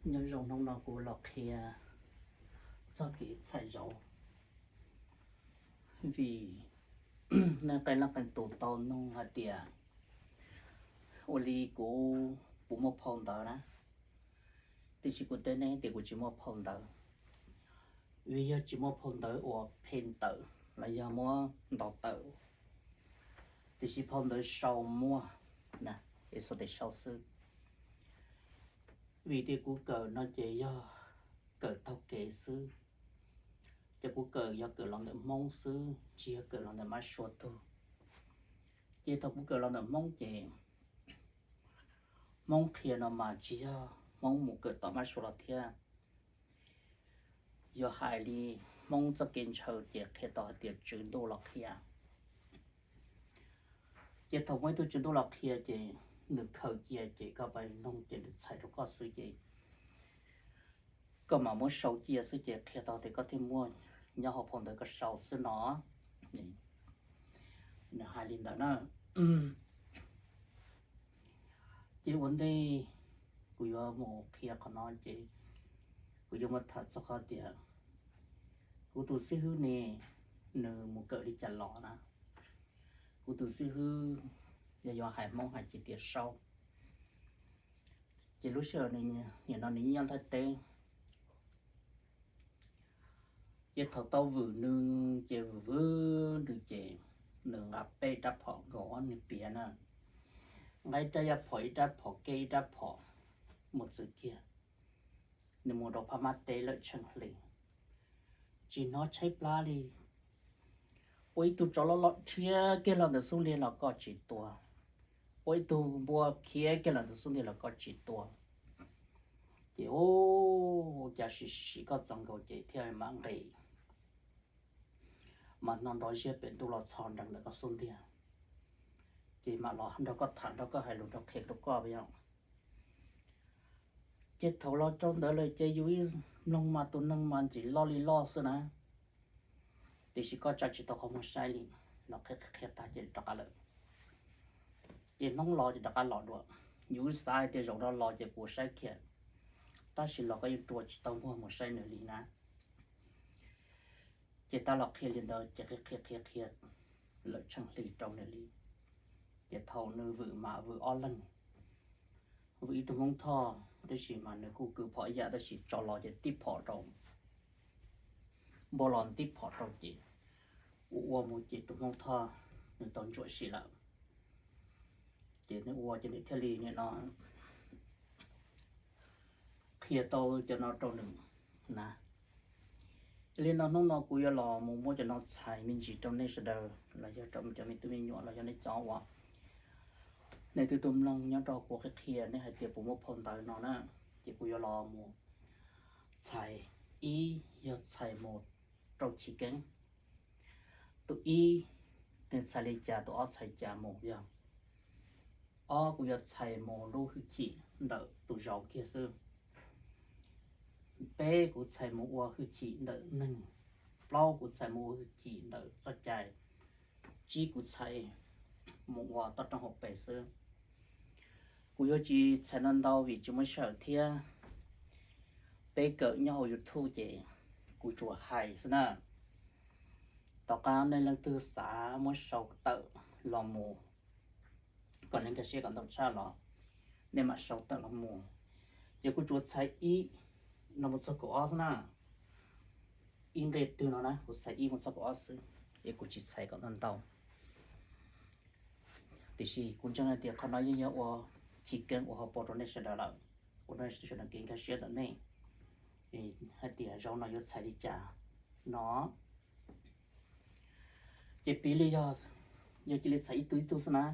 Nyob zoo, hnub no kuv los qhia txog kev txhais zauv, vim nej qee leej qee tus tau nug hais tias ua li kuv puas muaj phau ntawv na. Tiam sis kuv teb nej tias kuv tsis muaj phau ntawv, vim yog tsis muaj phau ntawv uas phem tawm los yog muab ntaus tawm, tiam sis phau ntawv sau muaj na, es sau tes sau xwb. Vim tias kuv kawm no ces yog kawm taug kev xwb, ces kuv kawm yog kawm los ntawm Hmoob xwb, tsis yog kawm los ntawm Mab Suav tug. Ces thaum kuv kawm los ntawm Hmoob ces Hmoob qhia no mas tsis yog Hmoob mus kawm tom Mab Suav los thiab. Yog hais li Hmoob txoj kev ntshaw ces qhia tau hais tias tswv ntuj los qhia. Ces thaum muaj ib tug tswv ntuj los qhia ces nws khaws cia ces koj pais noog ces nws txhais rau koj xwb ces koj mam muab sau cia xwb ces qhia tau tias koj thiaj muaj nyob hauv phau ntawv koj sau xwb no. Nws hais li ntawd na. Ces ua ntej kuv yuav mus qhia qhov no ces kuv yuav mus tham txog qhov tias kuv tus xib hwb ne, nws mus kawm li cas los na. Kuv tus xib hwb, yog yuav hais Hmoob hais ces tias Saub, ces lub sij hawm nim no nws nyob Thaib teb. Ces thaum tau vwm nws ces vwm vwm nws ces nws nqa peb rab phom nkaus ob nws piav na, nqa ib rab yaj phom ib rab phom keb ib rab phom mus txwv kiag. Nws mus rau Phab Mab teb lawm tsheej hli, tsis hnov tshaib plab li. Ua ib tug tsov loj loj khiav kiag los ntawm xub ntiag los koj tsis tua, ua ib tug npua khiav kiag los ntawm xub ntiag los koj tsis tua. Ces ua cas sim sim koj txaus nkaus ces thiaj mam nqis, mas no nrov ziag pem ntuj los txhos nrees ntawm koj xub ntiag, ces mam los nrog koj tham nrog koj hais lus nrog qhia rau koj yom. Ces thaum los rau ntawd lawm ces yus ib mloog mas tus neeg mas ntxim loj li loj xwb na. Tiam sis koj tsa tsis tau qhov muag saib li, los qhia qhia tag ces rov qab lawm. Ces hnub los ces rov qab los dua. Yus xav hais tias zaum no los ces kuv saib kiag, tab sis los koj yeej rua tsis tau muag mus saib nws li na. Ces tab los qhia li ntawd ces qhia qhia qhia qhia lawm tsheej hli rau nws li. Ces thaum nws vwm mas vwm ob leeg, vwm ib tug Hmoob Thoj, tab sis mas nws kuj kwv phom ib yam tab sis tso los ces tib phom rau, npau los tib phom rau ces ua ua mus ces tus Hmoob Thoj nws tau ntsuam sim lawm. Ces nws ua ces nws thiaj li nim no qhia tau cov no rau nws na. Li no hnub no kuv yuav los mus muab cov no txhais me ntsis rau nej sawv daws los yog rau cov me tub me nyuam los yog nej cov uas nej twb tau mloog nyob rau kuv qhia qhia nej hais tias puas muaj phau ntawv no na. Ces kuv yuav los mus txhais, ib yog txhais mus rau Chiv Keeb, tus ib nws txhais li cas tus ob txhais cas mus yog. Ob kuv yuav txhais mus lub hwj chim ntawm tus zauv kiag xwb. Peb kuv txhais mus ua hwj chim ntawm neeg. Plaub kuv txhais mus ua hwj chim ntawm txoj cai. Tsib kuv txhais mus ua toj roob hauv pes xwb. Kuv yuav tsis txhais ntau ntau vim tsis muaj sij hawm thiab. Peb kawm nyob hauv YouTube ces kuv tsuas hais xwb na. Tom qab nej leej twg xav muab sau tawm los mus kom nej nkag siab kom ntau tshaj los nej mam sau tawm los mus. Ces kuv tsuas txhais ib no mus txog kaum ob xwb na. Ib nqe twg no na kuv txhais ib mus txog kaum ob xwb, es kuv tsis txhais kom ntau ntau. Tiam sis kuv ntseeg hais tias qhov no yeej yog ua chiv keeb ua hauv paus rau nej sawv daws lawm, ua rau nej sawv daws kev nkag siab ntawm nej hais tias zaum no yuav txhais li cas no. Ces piv li yog, yog cia li txhais ib tug ib tug xwb na.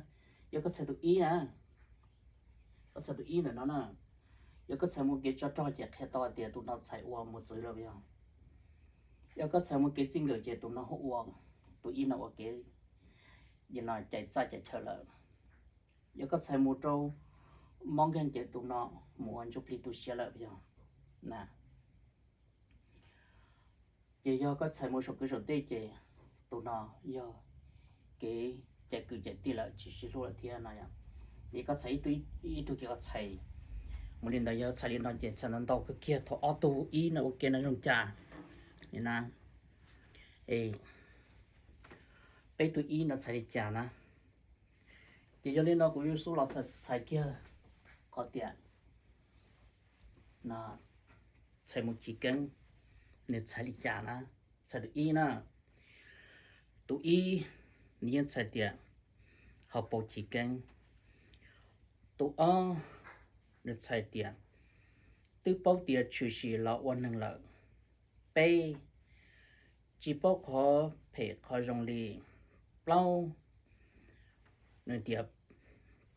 Yog koj txhais tus ib na, koj txhais tus ib ntawm no na, yog koj txhais mus kev tsov rog ces qhia tau tias tus no txhais ua mus txwv lawm yog. Yog koj txhais mus kev txij nkawm ces tus no ua, tus ib no ua kev no cais txaj cais chaw lawm. Yog koj txhais mus rau mob nkeeg ces tus no mus ua ntsuj plig tu siab lawm yog na. Ces yog koj txhais mus saum kwv saum tij ces tus no yog kev cais kwv cais tij lawm tsis sib hlub lawm thiab no yog. Ces koj txhais ib tug, ib tug ces koj txhais Mus li ntawd yog txhais li no ces txhais ntau ntau kawg kiag thaum ob tug ib no ua ke no zoo cas li na. Peb tug ib no txhais li cas na. Ces yog li no kuv yuav xub los txhais kiag qhov tias txhais mus chiv keeb, nws txhais li cas na. Txhais tus ib na, tus ib nws yeej txhais tias hauv paus chiv keeb. Tus ob nws txhais tias twb paub tias tshwm sim los ua neeg lawm. Peb, tsis paub qhov phem qhov zoo li. Plaub, nws tias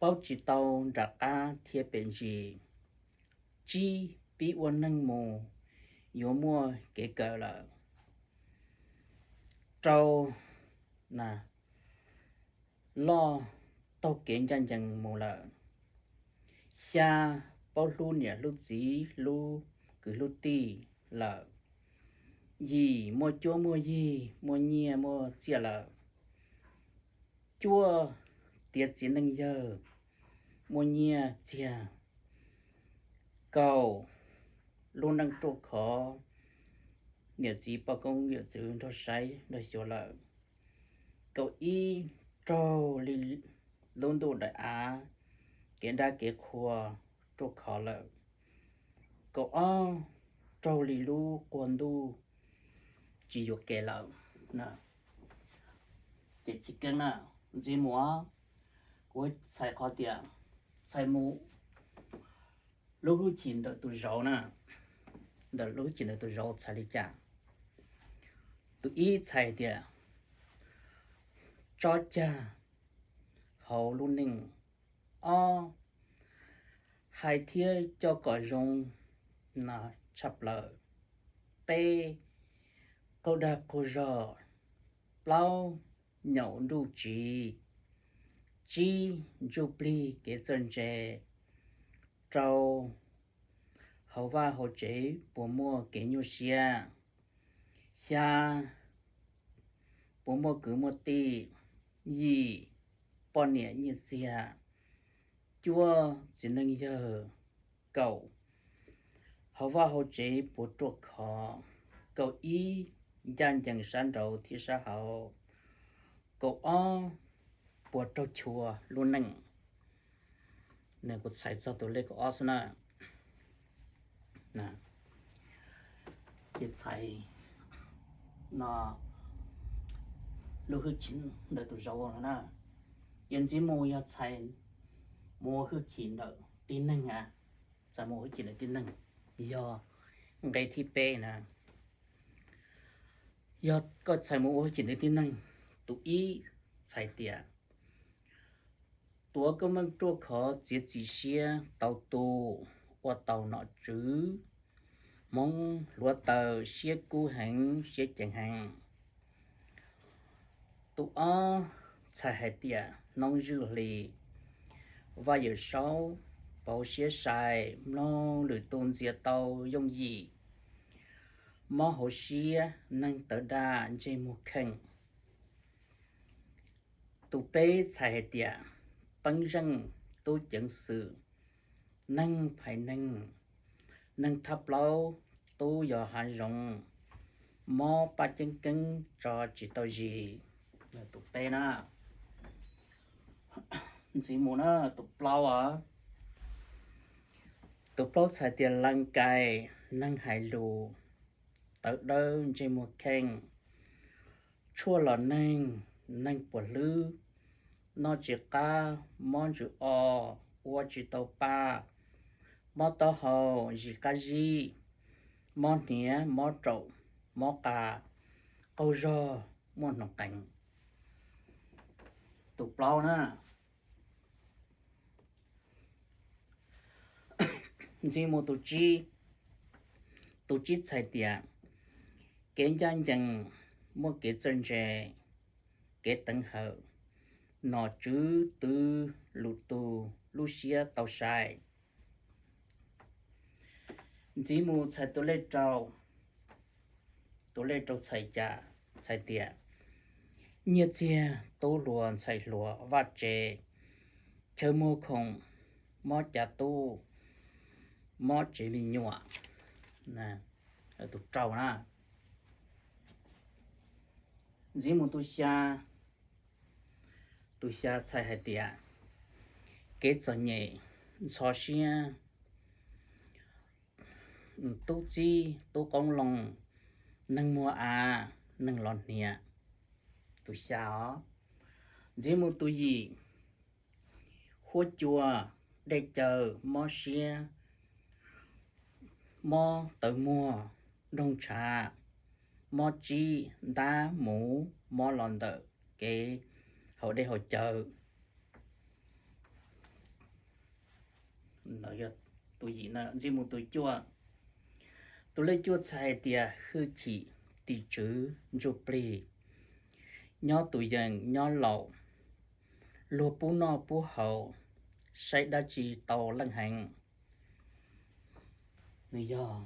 paub tsis tau nram qab thiab pem ntsis. Tsib, pib ua neeg mus yuav muaj kev kawm lawm. Rau, loj taug kev ncaj ncees mus lawm. Xya, paub hlub niam hlub txiv hlub kwv hlub tij lawm. Yim, muaj cuab muaj yig muaj nyiaj muaj txiaj lawm. Cuaj, tiav txiv neej yawg muaj nyiaj txiag. Kaum, lub neej ruaj khov, niam txiv poj koob yawm txwv nrog saib nrog xyuas lawm. Kaum ib, raug li lub ntuj daim av, kev dab kev qhua ruaj khov lawm. Kaum ob, raug li lub quag ntuj tsis yuam kev lawm. Ces chiv keeb na, ntxiv mus, kuv txhais qhov tias txhais mus lub hwj chim ntawm tus zauv na, ntawm lub hwj chim ntawm tus zauv txhais li cas. Tus ib txhais tias tsob cag hauv lub neej. Ob, hais thiab coj kom zoo no tshaj plaws. Peb, qaug dag qaug zog. Plaub, nyaum nruj tsiv. Tsib, ntsuj plig kev txawj ntse. Rau, hauv vaj hauv tsev puas muaj kev nyuaj siab. Xya, puas muaj kwv muaj tij. Yim, poj niam nyiaj txiag. Cuaj, txiv neej yawg. Kaum, hauv vaj hauv tsev puas ruaj khov. Kaum ib, ncaj ncees sab nraud thiab sab hauv. Kaum ob, puas raug chua lub neej. Kuv txhais txog tus lej kaum ob xwb na. Ces txhais no lub hwj chim ntawm tus zauv no na. Ces ntxiv mus yog txhais mus ua hwj chim ntawm tib neeg a, txhais mus ua hwj chim ntawm tib neeg, yog nqe thib peb na. Yog koj txhais mus ua hwj chim ntawm tib neeg, tus ib txhais tias tuav koob meej ruaj khov txiav txim siab tau tu, ua tau nom tswv, hmoov hluav taws siab kub heev siab ceev heev. Tus ob txhais hais tias hnub zwj hli, vaj yawm saub pauv siab sai, mloog lwm tus ntxias tau yooj yim, mob hauv siab neeg tawv daj ntsej muag kheej. Tus peb txhais hais tias peeb zeej tub ceev xwm, neeg phais neeg, neeg thab plaub tub yos hav zoov, mob paj ceeb keeb tso tsis tau zis. Tus peb na, ntxiv mus na, tus plaub os. Tus plaub txhais tias lees kais neeg hais lus, tawv dawb ntsej muag kheej, tshuaj los neeg, neeg puas hlwb, noj tsis qab, mob ntsws o, ua tsis tau pa, mob taub hau, zis qab zib, mob hniav, mob raum, mob qa, qaug zog, muaj hnoos qees. Tus plaub na, ntxiv mus tus tsib. Tus tsib txhais tias kev ncaj ncees, muaj kev txawj ntse, kev teev hawm, nom tswv twv lwm tus lub siab tau sai. Ntxiv mus txhais tus lej rau, tus lej rau txhais cas, txhais tias nyiaj txiag tub hluas ntxhais hluas vaj tsev, chaw muag khoom, mob cas tub, mob tsev me nyuam. Tus rau na. Ntxiv mus tus xya, tus xya txhais hais tias kev txom nyem, ntxhov siab, tub txib tub qoob loo, neeg muag av, neeg los hniav. Tus xya os. Ntxiv mus tus yim, huab cua, dej cawv, mob siab, mob tawv muag, doog tshav, mob tsib ntab mus mob los ntawm kev haus dej haus cawv. Tus yim ntxiv mus tus cuaj. Tus lej cuaj txhais hais tias hwj chim, tim tswv, ntsuj plig, nyob tus yees nyob laus, luag pub noj pub haus, saib dab tsi tau leej heev. Nws yog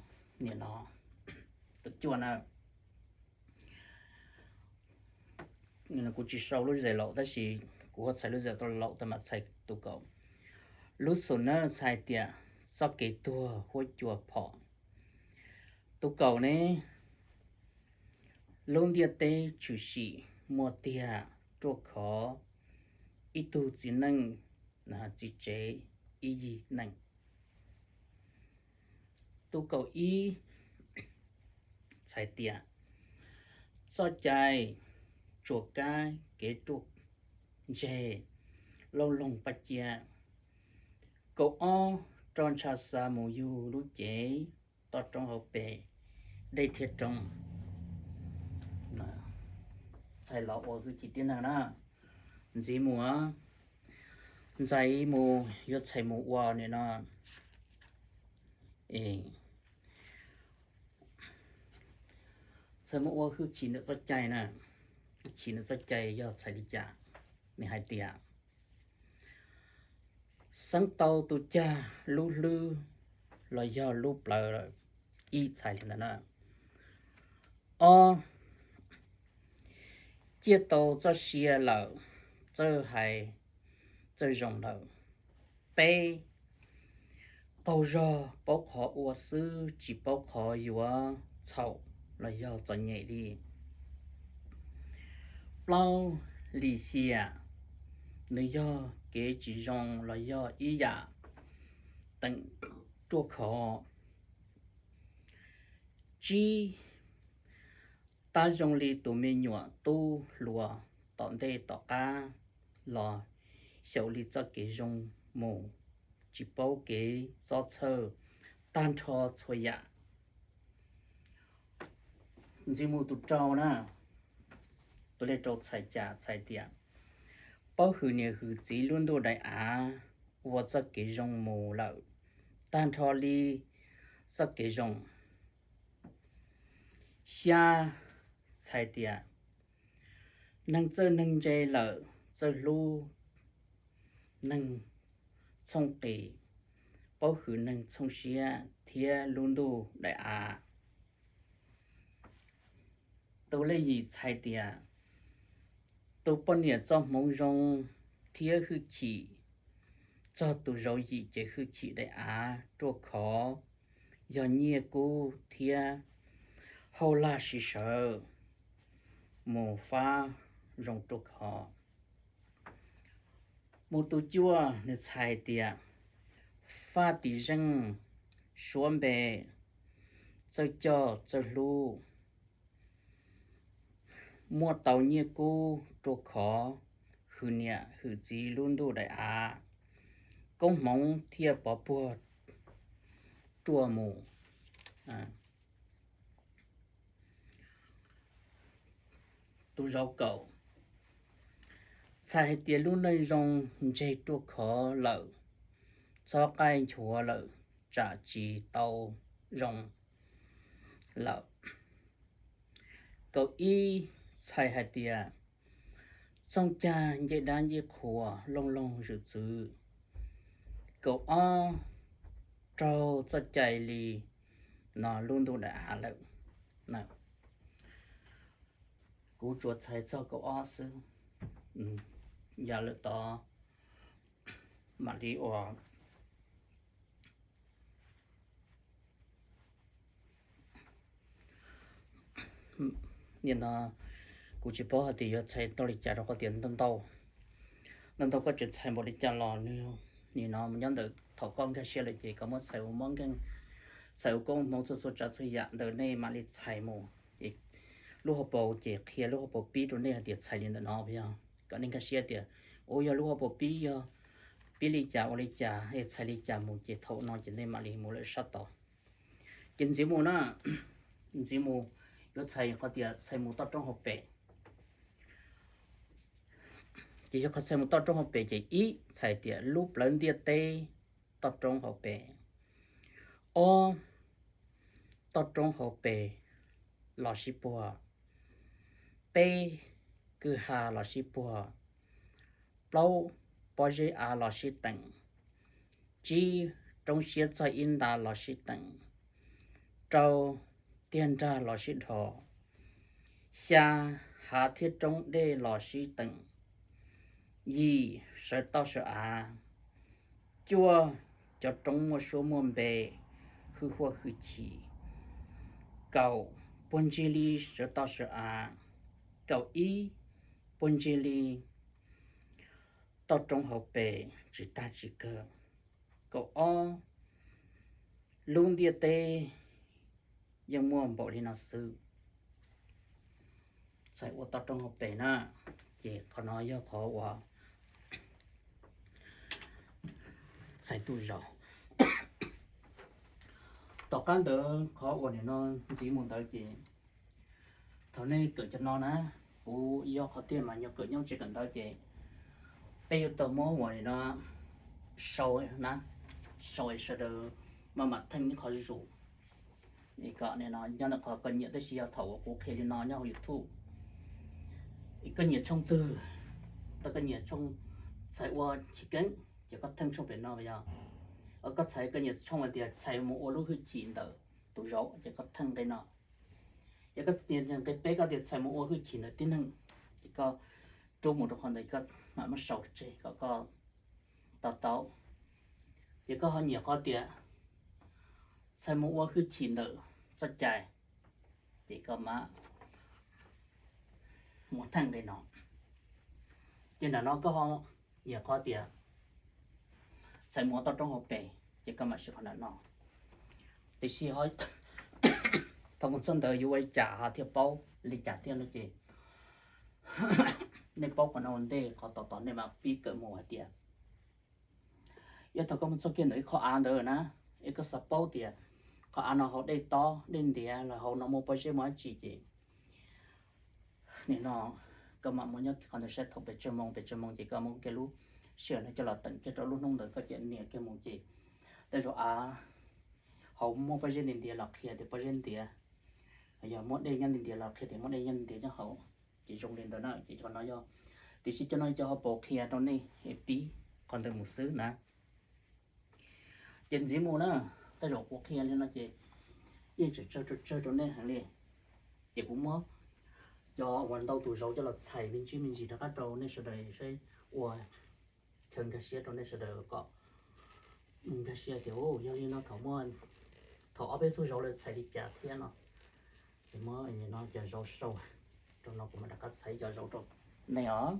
nim no tus cuaj na. Kuv tsis sau lub zes laus tab sis kuv ho txhais lub zes laus tau mam txhais tus kaum. Lub xum na txhais tias txoj kev tuag huab cua phom. Tus kaum ne, lub ntiaj teb tshwm sim muaj tiag ruaj khov, ib tug txiv neej txiv tsev ib yig neej. Tus kaum ib txhais tias txoj cai tsuas kab kev ruaj ntseg, lauj loog paj cia. Kaum ob, roj ntsha xa mus yug lub cev, toj roob hauv pes, dej thiaj roo. Txhais los ua hwj chim tib neeg na. Ntxiv mus, ntxiv mus yuav txhais mus ua nim no, txhais mus ua hwj chim ntawm txoj cai na. Hwj chim ntawm txoj cai yog txhais li cas? Nws hais tias xeeb tau tus cag lub hlwb los yog lub plawv lawm, ib txhais li ntawd na. Ob, ciaj tau txoj sia lawm, txawj hais txawj zoo lawm. Peb, qaug zog paub qhov ua xwb tsis paub qhov yuav txhaum los yog txom nyem li. Plaub, lim hiam, nws yog kev tsis zoo los yog ib yam teem ruaj khov. Tsib, tab zoo li tus me nyuam tub hluas tom ntej tom qab los xyaum li txoj kev zoo mus, tsis paub kev txob txhawj tag nrho txhua yam. Ntxiv mus tus rau na, tus lej rau txhais cas? Txhais tias paub hwm niam hwm txiv lub ntuj daim av, ua txoj kev zoo mus lawm tag nrho li txoj kev zoo. Xya, txhais tias neeg txawj neeg ntse lawm, txawj hlub neeg txhooj qis, paub hwm neeg txhooj siab thiab lub ntuj daim av. Tus lej yim txhais tias tus poj niam txoj hmoov zoo thiab hwj chim txog tus zauv yim ces hwj chim daim av ruaj khov, yog nyiaj kub thiab hauj laj siv sawv mus fab zoo ruaj khov. Mus tus cuaj nws txhais tias faj tim zeej, suav npe, txawj coj txawj hlub, muaj tau nyiaj kub ruaj khov, hwm niam hwm txiv lub ntuj daim av, koob hmoov thiaj pov puag ruaj mus. Tus zauv kaum txhais hais tias lub neej zoo ntseg ruaj khov lawm, txhob qaij nchuav lawm, tsam tsis tau zoo lawm. Kaum ib txhais hais tias txooj cag ncej dab ncej qhua looj loog zwm txwv. Kaum ob raug txoj cai li no lub ntuj daim av lawm. Kuv tsuas txhais txog kaum ob xwb. Yog lawm tod mam li ua Nim no kuv tsis paub hais tias yuav txhais tau li cas rau qhov tias ntau ntau, ntau ntau koj tseem txhais npaum li cas los nws, nim no mus nyob ntawm thaum koj nkag siab lawm ces koj muab txhais ua mob nkeeg, txhais ua koob hmoov txhua txhua tsav txhua yam ntawm nej mam li txhais mus. Ces lub hauv paus ces qhia lub hauv paus pib rau nej hais tias txhais li ntawm no, yog kom nej nkag siab tias ua yog lub hauv paus pib yog pib li cas ua li cas es txhais li cas mus ces thaum no ces nej mam li mus lawm sab tod. Ces ntxiv mus na, ntxiv mus yuav txhais qhov tias txhais mus toj roob hauv pes. Ces yog qhov txhais mus toj roob hauv pes ces ib txhais tias lub plawv ntiaj teb toj roob hauv pes. Ob, toj roob hauv pes los sib puag. Peb, kwj ha los sib puag. Plaub, pob zeb av los sib teem. Tsib, roob siab txog ib nta los sib teem. Rau, tiaj nrag los sib dhos. Xya, hav thiab roob dej los sib teem. Yim, sawv toj sawv av. Cuaj, cov roob muaj suab muaj npe, hwj huaj hwj chim. Kaum, puag ntsig li sawv toj sawv av. Kaum ib, puag ntsig li toj roob hauv pes tsis tag tsis kawg. Kaum ob, lub ntiaj teb yeej muaj npaum li no xwb. Txhais ua toj roob hauv pes na, ces qhov no yog qhov uas txhais tus zaum. Tom qab ntawd qhov uas nim no ntxiv mus ntawd ces thaum nej kawm cov no na, kuv yog qhov tiag mas yog kawm nyob tsev kawm ntawv ces peb yuav tau muab uas nim no sau na, sau sawv daws maj mam theej ib qho zus. Kom nim no nyob ntawm qhov koj nyiam tab sis yog thaum uas kuv qhia li no nyob hauv YouTube, koj nyiam tshooj twg, tau koj nyiam tshooj txhais ua chiv keeb ces koj theej tshooj pem no yog, koj txhais koj nyiam tshooj hais tias txhais mus ua lub hwj chim ntawm tus zaum ces koj theej nqe no. Yog koj nqe peb koj tias txhais mus ua hwj chim ntawm tib neeg ces koj rub mus rau qhov ntawd koj mam muab sau tseg kom koj to taub. Ces koj ho nyiam qhov tias txhais mus ua hwj chim ntawm txoj cai ces koj mam muab theej nqe no. Ces nram no koj ho nyiam qhov tias txhais mus ua toj roob hauv pes ces koj mam siv qhov nram no. Tiam sis thaum mus txog ntawd yuav ua li cas ho thiaj paub li cas thiab no ces nej paub qhov no ua ntej qhov tom tom nej mam pib kawm mus hais tias yog thaum koj mus txog kiag ntawm ib qho av ntawd na, es koj xav paub tias qhov av no haus dej tob dej ntiav los haus no muaj pob zeb muaj dab tsi ces nim no koj mam mus nyob qhov ntawd saib thaum pes tsawg moos pes tsawg moos ces koj muab kiag lub sij hawm no coj los teem kiag rau lub hnub ntawd koj cia nias kiag mus ces tej zaum av haus muaj pob zeb ntiav ntiav los qhia tias pob zeb ntiav, yog muaj dej nyob ntiav ntiav los qhia tias muaj dej nyob ntiav nyob hauv. Ces zoo li ntawd na ces cov no yog, tiam sis cov no cov hauv paus qhia rau nej es pib qhov ntawd mus xwb na. Ces ntxiv mus na, tej zaum kuv qhia li no ces yeej tseem tsawg tsawg rau nej heev li. Ces kuv muab cov uas ntau tus zauv coj los txhais me ntsis me ntsis rov qab rau nej sawv daws saib ua chaw nkag siab rau nej sawv daws kom nkag siab tias yog li no thaum muaj, thaum ob peb tug zauv lawv txhais li cas thiab no. Ces muab no cov zauv sau rau no kuv mam rov qab txhais cov zauv rau nej os.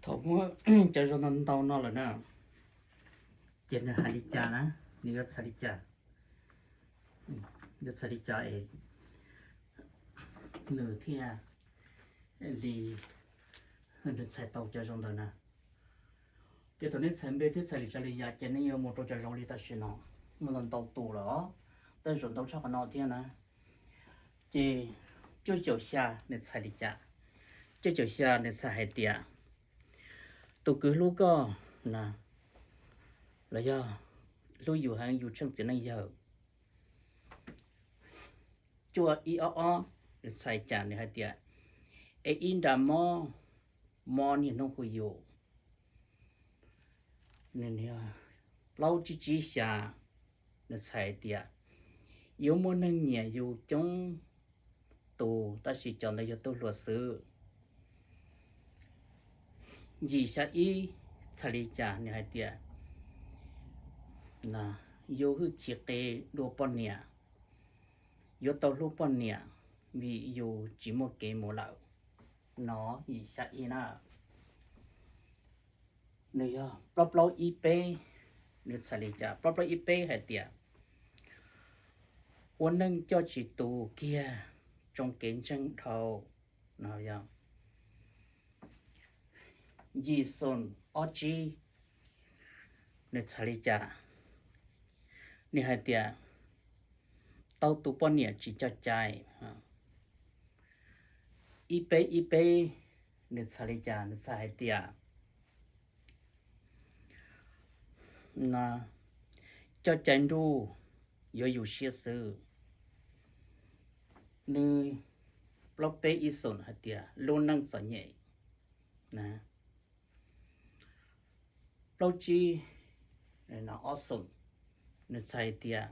Thaum muab cov zoo ntau ntau no lawm na, ces nws hais li cas na, nws yuav txhais li cas, yuav txhais li cas es nws thiaj li, nws txhais tau cov zoo ntawd na. Ces thaum nej txhais npe thiab txhais li tsa li yam ces nej yuav mus rau cov zoo li tam sim no, muaj ntau tus lawm, tej zaum ntau tshaj qhov no thiab na. Ces cuaj caum xya nws txhais li cas? Cuaj caum xya nws txhais hais tias tus kwv hlub koj na, los yog hlub yus heev yus tsheej txiv neej yawg. Cuaj ib ob ob nws txhais cas? Nws hais tias es ib nra mob, mob niaj hnub hu yus. Plaub tsib tsib xya nws txhais tias yuav muaj neeg nyiam yus coob tus tab sis cov ntawd yog tub hluas xwb. Yim xya ib txhais li cas? Nws hais tias yuav hwj chim qi dua poj niam, yuav tau hlub poj niam vim yus tsis muaj kev mus lawm. No yim xya ib na. Nws yog plaub plaub ib peb, nws txhais li cas? Plaub plaub ib peb hais tias ua neej coj tsis tus kiag, tsoo kev ntseeg dhau. No yog yim xoom ob tsib, nws txhais li cas? Nws hais tias tau tus poj niam tsis coj cai. Ib peb ib peb nws txhais li cas? Nws txhais hais tias coj cai nruj yuav yus siab xwb. Nws plaub peb ib xoom hais tias lub neej txom nyem. Plaub tsib ob xoom nws txhais tias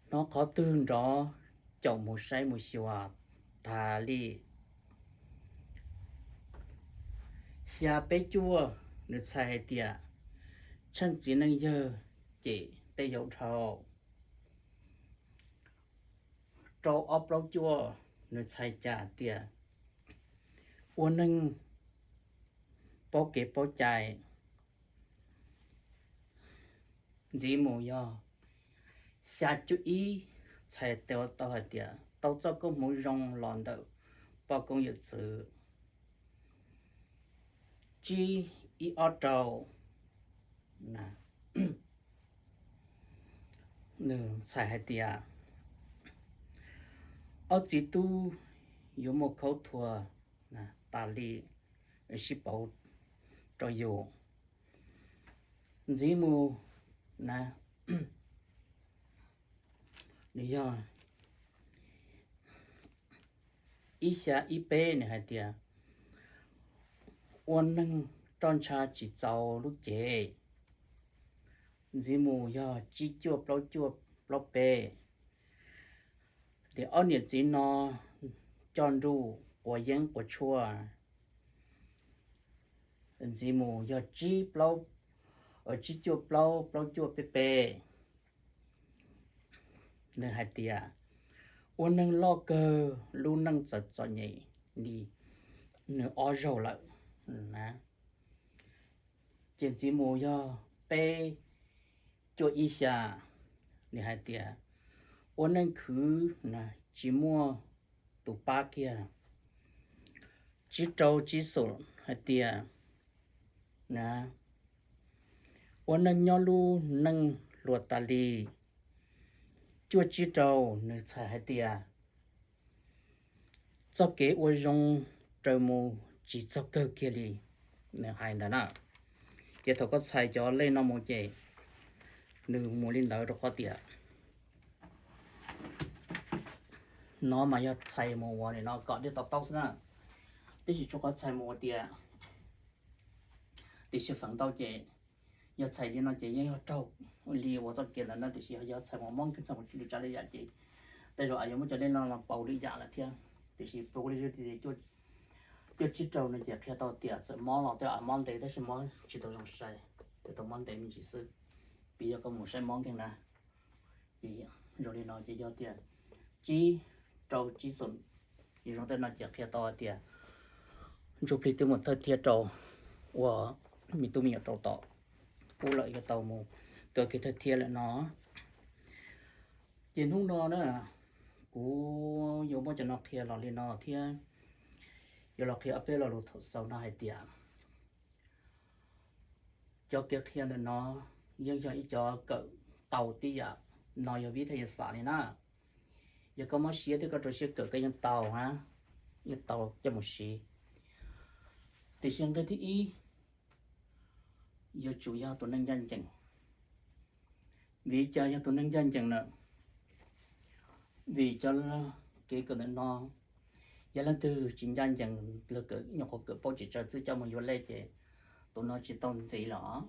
hnov qhov twg nrov caum mus saib mus xyuas tas li. Xya peb cuaj nws txhais hais tias tsheej txiv neej yawg cem tej yau dhau. Rau ob plaub cuaj nws txhais cas tias ua neeg paub kev paub cai. Ntxiv mus yog xya cuaj ib txhais tau hais tias tau txoj koob hmoov zoo los ntawm poj koob yawm txwv. Tsib ib ob rau nws txhais hais tias ob txiv tub yuav muaj khaub thuas tas li, sib pauv rau yus. Ntxiv mus na, nws yog ib xya ib peb nws hais tias ua neeg roj ntsha tsis txaus lub cev. Ntxiv mus yog tsib cuaj plaub cuaj plaub peb, tias ob niam txiv no coj nruj quav yeeb quav tshuaj. Ntxiv mus yog tsib plaub, tsib cuaj plaub plaub cuaj peb peb, nws hais tias ua neeg loj kawg lub neej txawm txom nyem li nws ob zaug lawm. Ces ntxiv mus yog peb cuaj ib xya, nws hais tias ua neeg khwv tsis muaj tus pab kiag. Tsib rau tsib xoom hais tias ua neeg nyob lub neej hluas tas li. Cuaj tsib rau nws txhais hais tias txoj kev ua zoo raws mus tsis txog kawg kiag li. Nws hais ntawd na. Ces thaum koj txhais cov lej no mus ces nws mus li ntawd rau qhov tias no mas yog txhais mus ua li no kom thiaj to taub xwb na. Tab sis tsuas qhov txhais mus ua tias tiam sis feem ntau ces yog txhais li no ces yeej yog raug li ua txoj kev ntawd na. Tiam sis yog txhais mus mob nkeeg, txhais mus tsis tsa li yam ces tej zaum yuav muab cov lej no los pauv li yam lawm thiab. Tiam sis pus li tias cuaj tsib rau no ces qhia tau tias txawm mob los tej zaum mob ntev tab sis mob tsis tau zoo sai, tau mob ntev me ntsis xwb, vim yog koj mus saib mob nkeeg na. Ces zoo li no ces yog tias tsib rau tsib xoom, ces zoo tej no ces qhia tau hais tias ntsuj plig twb mus thawj thiab rau, ua me tub me nyuam rau tom ub lawm, yuav tau mus kaw kiag thawj thiab lawm no. Ces hnub no na, kuv yuav muab cov no qhia los li no thiab yuav los qhia ob peb lo lus thaum xaus no hais tias cov kev qhia ntawm no yeej yog ib cov kawm tau tib yam no, yog vib thaj yeej xam li na. Yog koj mob siab thiab koj rau siab kawm koj yeej tau na, yeej tau coj mus siv. Tiam sis nqe thib ib, yuav tsum yog tus neeg ncaj ncees. Vim cas yog tus neeg ncaj ncees na? Vim cov kev kawm ntawm no, yog leej twg tsis ncaj ncees, lawv kawm nyuam qhuav kawm paub tsis tsawg xwb coj mus yuav lej ces tus no tsis tau ntxiv los.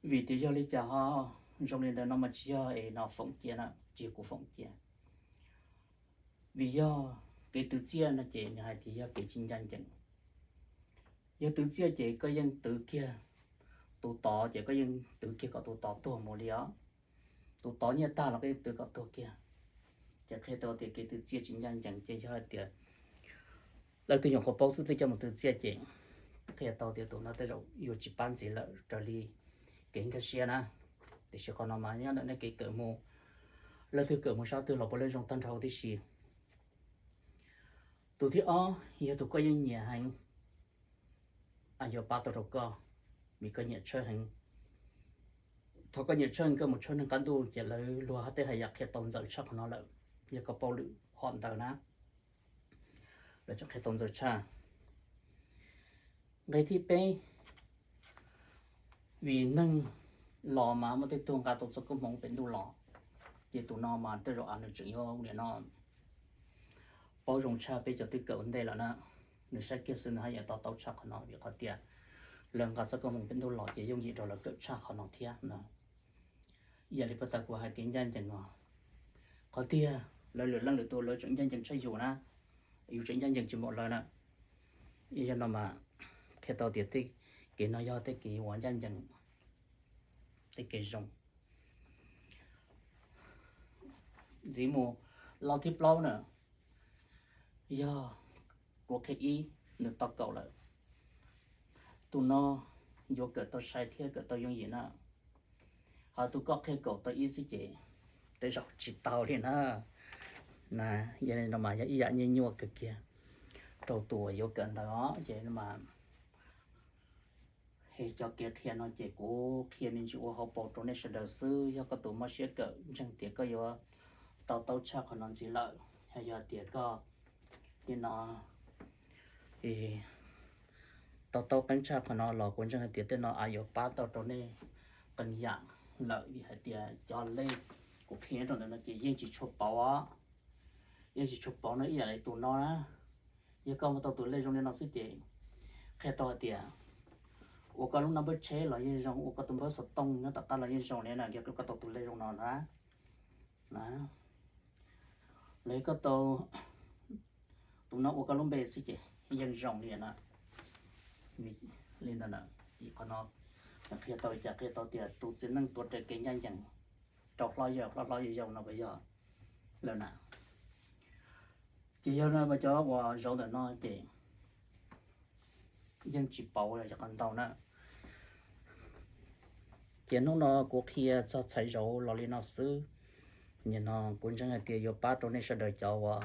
Vim tias yog li cas ho zoo li ntawd no mas tsis yog es no foom cia na, tsis yog kuv foom cia. Vim yog kev twv txiaj no ces nws hais tias yog kev tsis ncaj ncees. Yog twv txiaj ces koj yeej twv kiag tus tod, ces koj yeej twv kiag kom tus tod tuag mus li os. Tus tod nyiaj tag los koj yeej twv kom tuag kiag. Ces qhia tau tias kev twv txiaj tsis ncaj ncees ces yog hais tias leej twg nyuam qhuav paub xwb twb coj mus twv txiaj ces qhia tau tias tus no tej zaum yuav tsis pab ntxiv lawm raws li kev nkag siab na. Tiam sis qhov no mas nyob ntawm nej kev kawm mus, leej twg kawm mus sab twg los puav leej zoo tag nrho huv tib si. Tus thib ob yog tus koj yeej nyiam heev, yuav pab tau rau koj, vim koj nyiam tshawb heev. Thaum koj nyiam tshawb heev koj mus tshawb neeg qab ntuj ces lawv luag tej hais yam qhia tau ntxaws tshaj qhov no lawm, yog koj paub lwm hom ntawd na, lawv tseem qhia tau ntxaws tshaj. Nqe thib peb, vim neeg los mas muaj tej tug nqa tau txoj koob hmoov pem ntuj los, ces tus no mas tej zaum nws tseem yuav ua li no paub zoo tshaj peb cov twb kawm ua ntej lawm na. Nws saib kiag xwb nws haj yam to taub tshaj qhov no vim qhov tias lawv nqa txoj koob hmoov pem ntuj los ces yooj yim rau lawv kawm tshaj qhov no thiab na. Ib yam li puag ta kuv hais kev ncaj ncees os, qhov tiag lawv lwm leej lwm tus lawv tseem ncaj ncees tshaj yus na, yus tseem ncaj ncees tsis npaum lawv na. Yog no mas qhia tau tias kev no yog tej kev uas ncaj ncees, tej kev zoo. Ntxiv mus, lo thib plaub na, yog kuv qhia ib, nws tau kaum lawm. Tus no yuav kawm tau sai thiab kawm tau yooj yim na. Ho tus koj qhia kaum tau ib xwb ces tej zaum tsis tau li na. Yog li no mas yog ib yam nyuaj nyuaj kawg kiag rau tus uas yuav kawm ntawd os. Ces no mas, es cov kev qhia no ces kuv qhia me ntsis ua hauv paus rau nej sawv daws xwb. Yog koj tus mob siab kawm ntseeg tias koj yuav to taub tshaj qhov no ntxiv lawm, yog tias koj li no to taub qeeb tshaj qhov no los kuv ntseeg hais tias tej no yuav pab tau rau nej qee yam lawm. Vim hais tias cov lej kuv qhia rau ntawm no ces yeej tsis tshua pauv, yeej tsis tshua pauv no ib yam li tus no na. Yog koj muaj tau tus lej zoo li no xwb ces qhia tau hais tias ua koj lub naj npawb tsheb los yeej zoo, ua koj tus npawb xov tooj nyob tom qab los yeej zoo li na, yog koj tau tus lej zoo no na. Los yog koj tau tus no ua koj lub npe xwb ces yeej zoo li na. Li ntawd na, qhov no qhia tau li cas? Qhia tau tias tus txiv neej tuav rawv kev ncaj ncees rau hlob yawg, hlob hlob yawg yau no puas yog lawm na? Ces yog no mas cov uas zauv ntawm no ces yeej tsis pauv yog qhov ntau na. Ces hnub no kuv qhia txog txhais zauv los li no xwb. Nim no kuv ntseeg hais tias yuav pab rau nej sawv daws cov uas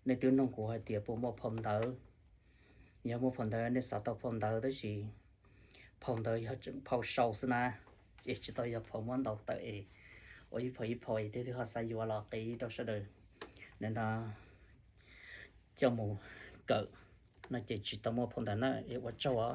nej twb nug kuv hais tias puas muaj phau ntawv. Yog muaj phau ntawv nej xav tau phau ntawv tab sis phau ntawv yog tseem phau sau xwb na, ces tsis tau yog phau muab ntaus tawm es ua ib phau ib phau es twg twg ho xav yuav los qhia rau sawv daws nim no coj mus kawm no ces tsis tau muaj phau ntawv na es ua tsaug os.